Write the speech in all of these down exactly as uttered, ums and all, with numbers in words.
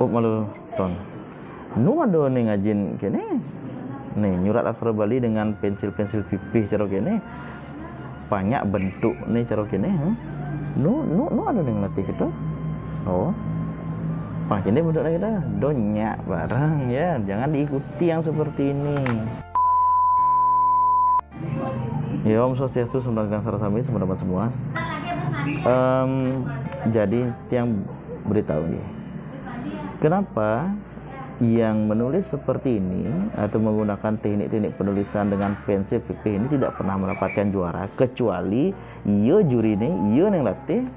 Pop malu ton. Nu ado nih ngajin kéné. Nih, nyurat aksara Bali dengan pensil-pensil pipih cara kéné. Banyak bentuk nih cara kéné, hmm. Nu, nu, nu ado nih ngelatih kita. Oh. Pang kéné bentuk kita. Donyak barang ya. Jangan diikuti yang seperti ini. Ya, Om Swastiastu, selamat datang sareng sami, selamat semua. Em, jadi tiang beritahu nih. Kenapa yang menulis seperti ini atau menggunakan teknik-teknik penulisan dengan pensil pipih ini tidak pernah mendapatkan juara, kecuali iya juri nih, iya yang latih.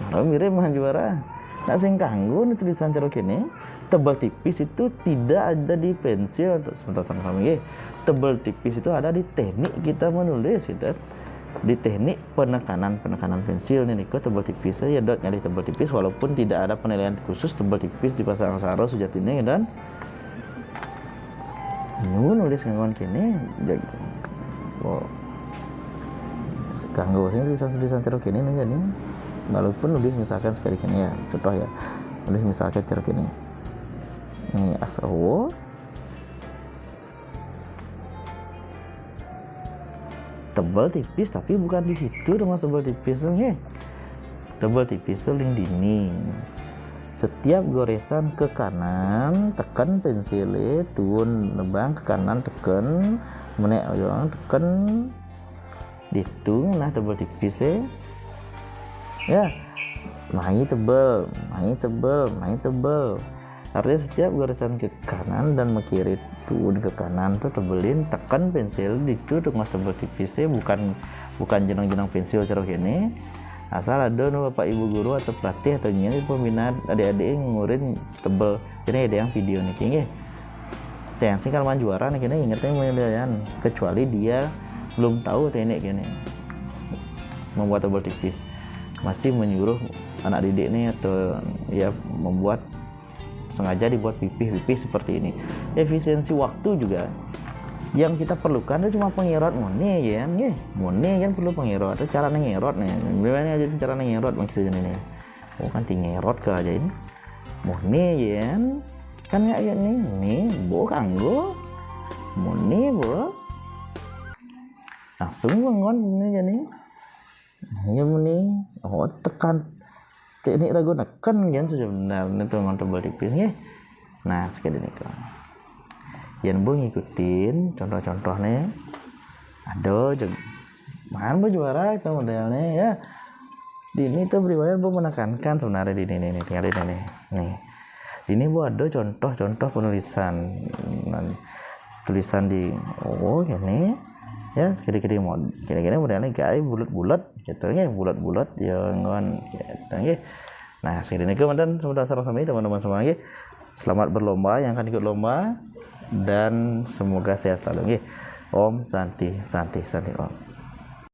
Kalau mirip mah juara. Nah, sing kanggo nih tulisan cara kéné, tebel tipis itu tidak ada di pensil. Sebentar, sama-sama, nggih. Tebel tipis itu ada di teknik kita menulis gitu. Di teknik penekanan-penekanan pensil nih, niku tebel tipis. Ya, dot ngalih tebel tipis walaupun tidak ada penilaian khusus tebel tipis di basa aksara sujatiné dan nu nulis nganggon kéné, jag-, oh. Kanggo sing tulisan-tulisan cara kéné nih, nih. Walaupun nulis misalkan sekali kéné ya, contoh ya. Nulis misalkan cara kéné. Nih, aksara wo. Tebel tipis, tapi bukan di situ tuh, Mas, tebel tipis tuh, nggih. Tebel tipis tuh ling dini. Setiap goresan ke kanan, teken pensilé, tuun nebang ke kanan, teken, menék aja, teken. Ditu nah tebel tipis ya. Ya. Mai tebel, mai tebel, mai tebel. Artinya setiap goresan ke kanan dan mekiri tuun ke kanan tuh tebelin, teken pensil ditu tuh, Mas, tebel tipis ya, bukan, bukan jeneng-jeneng pensil cara kéné. Asal ada nu Bapak Ibu guru atau pelatih atau nyanyi pembina adik-adik ngurin tebel. Kéné ada yang video nih, nggih. Yang sing kalau juara nih, kéné ingetnya penilaian, kecuali dia belum tahu teknik kéné membuat tebel tipis, masih menyuruh anak didik nih atau ya membuat, sengaja dibuat pipih-pipih seperti ini. Efisiensi waktu juga yang kita perlukan itu cuma pengirot murni ya, nggih. Murni kan perlu pengirot. Itu cara ngerot nih. Gimana aja cara ngerot maksudnya ini? Oh, kan tinggi ngerot ke aja ini. Murni ya. Kan ya, ya nih, nih, bo kanggo. Murni, bo. Langsung bangun ini jadi. Nah, ya murni. Oh, tekan. Teknik ragu neken kan sebenarnya tuh ngon tebel tipis nggih. Nah, sekali ini kan. Yang bu ngikutin contoh-contoh nih. Ada aja. Mana bu juara itu modelnya ya. Di ini tuh beriwayat bu menekankan sebenarnya di ini nih, tinggal di ini nih. Nih. Di ini bu ada contoh-contoh penulisan. Nah, tulisan di, oh, gini. Ya, kiri-kiri mod-, kiri-kiri modelnya gaya bulat-bulat gitu ya, bulat-bulat ya ngon gitu nggih. Nah, sekali ini kemudian sebentar sama-sama teman-teman semua nggih. Selamat berlomba yang akan ikut lomba dan semoga sehat selalu nggih. Om Santi, Santi, Santi Om.